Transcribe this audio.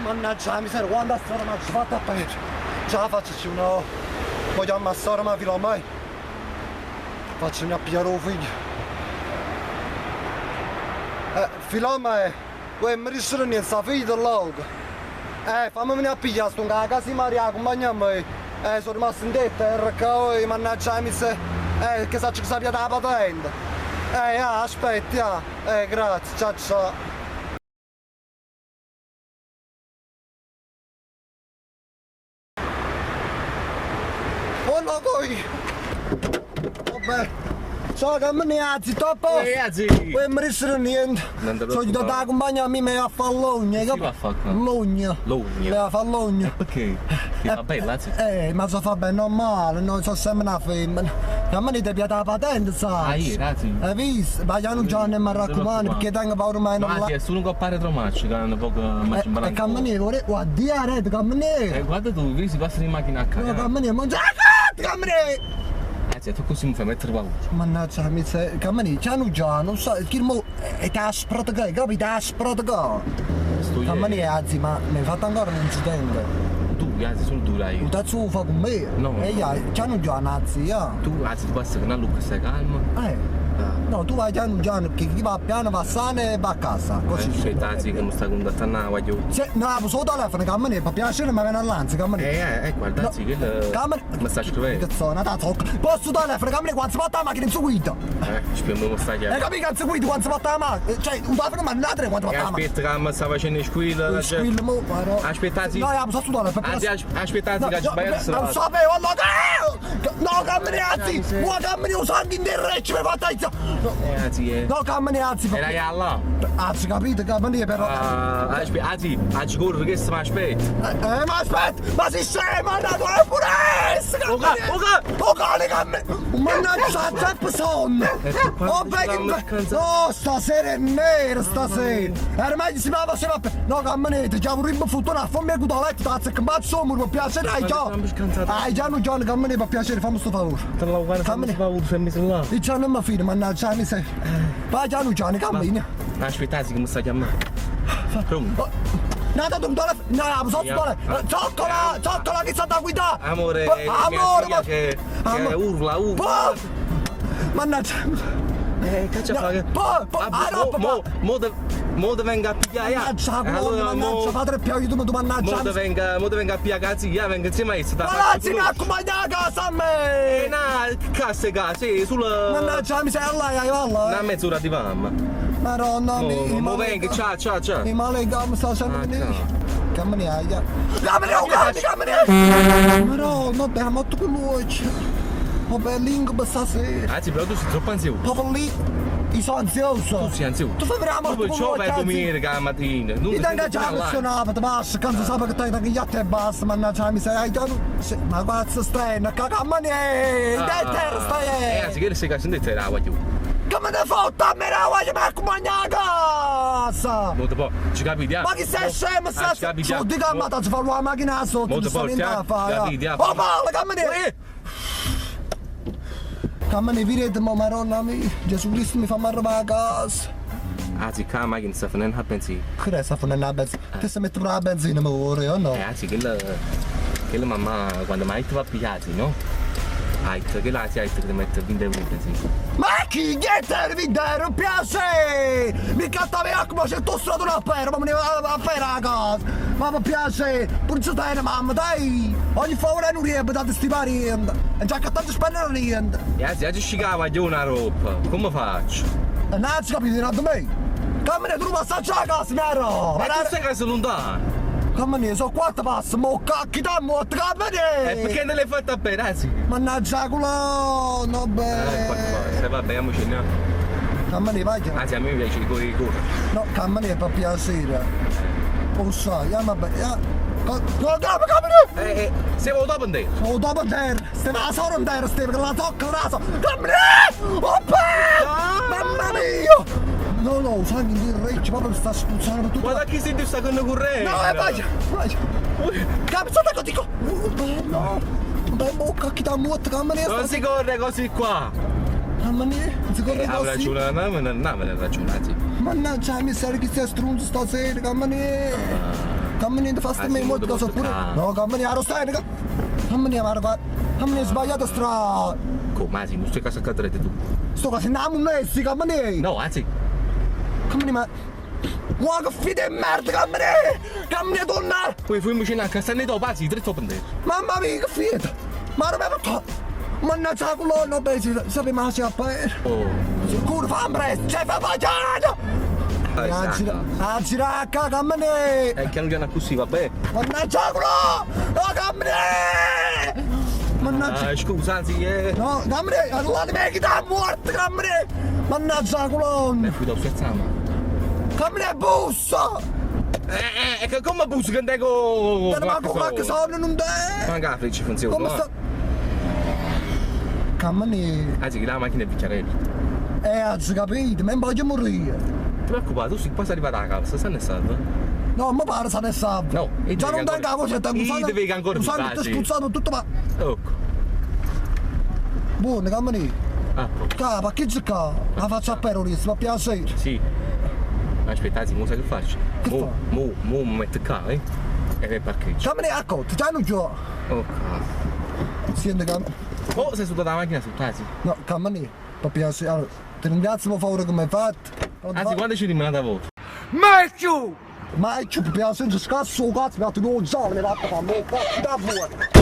Mannaggia 'a miseria, quanta strada m'aggio fatto a pede. Ce 'a faccio cchiù no. Mo chiammo a sorema Filomena. Faccio venì a pigliare 'o figlio. Eh, Filomè, uè, mi dicere niente, sta figlia lloco. Eh, fammi venì a pigliare, sto 'a casa 'e Maria, 'a cumpagna mia. Eh, sono rimasto in terra, che oi, mannaggia 'a miseria. Eh, che saccio che s'ha pigliato 'a patente. Eh, ah, aspetti, ah. Eh, grazie, ciao ciao. Oh no, poi! Vabbè. Ciao camminiazzi, tutto a posto? Ragazzi! Poi non mi dissero niente. Non te Sono preoccupare. da accompagnare a me a fare l'ogna, Che si va a fare qua? L'ogna. L'ogna? Le va a fare l'ogna. Perché? Ti fa bella, anzi. Ma so fa bene, normale, non sono sempre una femmina. A me ti piace la patente, sai? Ah, io, ragazzi. Hai visto? Ma io non già ne mi raccomando, perché tengo paura mai non Ma la... sì, è solo un coppare tromaccio che hanno poco ma ci E imparano. cammini, vorrei... Guarda, rete, cammini! Guarda tu, vedi si passa in macchina a No, cagare. cammini, mangia... Ah, cammini! Anzi, tu così mi fai mettere paura. Mannaggia, mi sei... Cammini, c'è un già, non so, chi mo... È da sprotegare, capito? Da sprotegare. Sto Cammini, ieri. anzi, ma mi hai fatto ancora un incidente. Tu, anzi, sono dura io. Un terzo fa con me. No. E io, c'è un già, anzi, ya. Tu, anzi, tu passi con Luca, stai calmo. Eh. No, tu vai piano piano, perché chi va piano va sano e va a casa. Così. Eh, anzi, che mi sta contattando, voglio. Se, no, sul telefono, cammini, per piacere mi viene all'anzi, cammini. Guarda, anzi, che Cammini. Mi sta scrivendo. Che sono, da zocca. Posso telefono, cammini, quando si porta la macchina in su guida. Speriamo mi sta E chiamando. capì che si guida quando si porta la macchina? Cioè, un telefono ma non tre quando E porta la macchina. aspetta che mi sta facendo il squillo. Squillo, mo, ma no. Aspetta, sì. No, io posso sul telefono. Anzi, aspetta, anzi, che No, sbagliato. non sapevo, allora. No, cammini, anzi, mo cammini, usando in diretto, mi fa No, Anzi, eh. no, cammini, anzi. Era là. Anzi, capito, cammini, però. Aspetta, anzi, anzi, corro che si mi aspetta. Ma aspetta, ma si scema, è andato è pure essa, Oh, cammini! Oh, cane, cammini! Mannaggia, Jepson! Oh, beh, che... No, stasera è nera, stasera! Era meglio si va faceva... No, camminete, già vorremmo fortuna, fammi il letto, tazza, che mazzo, mi piacere, dai, già! Dai, già non già, cammini, per piacere, fammi sto favore. Te la guarda, Cammini. paura, sei messo là. Io già non mi fido, mannaggia, mi sei... Vai, già non già, cammini. Aspetta, anzi, che mi sta chiamando. Pronto? No, no, no, no, zoccola, zoccola, zoccola che sta da guidare! Amore, amore, ma... ma... Che, Amore. che urla, urla. Oh! Mannaggia! Che c'è No, fa? po- po- ah, no, mo, papà. mo, mo, te, mo te venga a pigliare. Mannaggia, Allora, allora, mannaggia, mo, padre più aiutami tu, mannaggia! mo te venga, mo te venga a pigliare, cazzo, io vengo insieme a essa. Palazzi, mi accompagna a casa a me! Eh, no, che cazzo è cazzo, sì, sulla... Mannaggia, mi sei là, vai là! Una mezz'ora di mamma. Madonna, Mo, mi... mo, mo vengo, ciao, ciao, ciao. Mi male mi sta sempre Ah, venire. ciao. Cammini, aia. Cammini, oh, cammini, cammini! Madonna, beh, ma tu con lui. Vabbè, l'incubo stasera. Anzi, però tu sei troppo ansioso. Proprio lì, io sono ansioso. Tu sei ansioso. Tu fai vedere la Tu morte con perciò lui, vai cazzo. domenica la mattina. Non Io ti tengo senti già pure là. emozionato, basta, quando sape che tengo gli atti e basta, mannaggia, mi sei, ma cazzo stai, cammini, in terra stai, Eh, anzi, che sei cazzo in terra, voglio. Come te fotta a me, la voglio mi accompagnare a casa! Non ti può, ci capiti, eh? Ma chi sei scemo, Ah, sta ci capiti, eh? Su, di calma, ti fa la macchina sotto, Mo non te sta porti, niente da eh? fare. Capiti, eh? Oh, palle, cammini! Eh! Cammini, virete, ma maronna mia, Gesù Cristo mi fa arrivare a casa. Anzi, qua la macchina sta finendo a benzina. Che è sta finendo la benzina? Ti stai mettendo la benzina, ma ora, o no? Anzi, che la... Che la mamma, quando mi ha detto va a pigliare, no? Ha detto che la si ha detto che ti mette 20 euro in benzina. Ma chi niente, mi non piace! Mi canta come c'è tu stato una pera, ma me ne va a fare a casa! Ma mi piace! Pure se stai mamma, dai! Ogni favore non riesco, date sti parenti! E già che tanto spendere niente! E anzi, oggi ci cava io una roba. Come faccio? E non si capito da me! Cammina tu passaggio a casa, nero! Ma tu stai a casa lontano? Cammina, sono quattro passi, mo cacchi da mo, cammina! E perché non l'hai fatta bene, anzi? Mannaggia culo, no Eh, qua, beh! se vabbè, andiamoci, no? Cammina, vai! Anzi, a me piace i corri corri. No, cammina per piacere. Oh sai, ja, ma ja. No, no, cammina! Siamo dopo in terra. Oh, dopo terra! Stai la sola in terra, stai per la tocca la raso! Cammina! Oh, beh! Mamma mia! No, no, sai che il reccio proprio sta spruzzando per tutto. Guarda chi senti sta con corrente. No, vai, vai! Cammina, sotto dico! Oh, beh, no! Beh, bocca, chi da muoto, cammina! Non si corre così qua. Cammina, non si corre Ha così! ragione, no, non aveva ragione, anzi. Mannaggia, mi serve che sei strunzo stasera, cammina! Cammini, fa sta Ah, me sì, molto cosa pure. Ah. No, cammini, ero stai, cammini, ma guarda. Cammini, sbagliato strada. Come, anzi, non stai casa a tu. Sto quasi andiamo messi, cammini. No, anzi, Cammini, ma. Guarda che figlio di merda, cammini! Cammini, donna! poi fuimmo a casa ne dopo, anzi, dritto per te. Mamma mia, che figlio! Ma non mi ha Mannaggia la colonna, beh, sappiamo se a Oh. Sicuro, fa presto, c'è fa facciata! A gira, a gira, cammini! Eh, piano piano così, vabbè. Mannaggia la colonna! No, cammini! Mannaggia! Ah, scusa, anzi, eh. No, cammini! Allora mi chi t'ha morto, cammini! Mannaggia la colonna! Mi fui scherzando. Cammini, bussa! Eh, eh, come busso che tengo... Ma come sono non te? Manca la freccia funziona. Come sta? Cammini! Anzi, che la macchina è vecchiarella. Eh, hai capito, ma non voglio morire! Ti preoccupare, tu sei quasi arrivato a casa, stanno stato? No, mi pare se ne sa. No, e già non devi tengo la voce, tengo Io devi ancora Un sangue più spuzzato tutto ma. Ecco. Buono, cammini. Ah, Qua, parcheggio qua. La faccio a perorista, ma piacere. sì. Aspetta, anzi, mo sai che faccio? Che Mo, fa? mo, mo mi metto qua, eh? E che parcheggio. Cammini, ecco, ti danno giù. Oh, cazzo. Senti, cam... Oh, sei sulla macchina su, anzi. No, cammini. Per piacere. Allora, ti ringrazio per favore come hai fatto. Anzi, quando ci rimane da volta? Ma è più per piacere, scasso, cazzo, mi ha tenuto un giorno, mi ha fatto, cazzo, da fuori.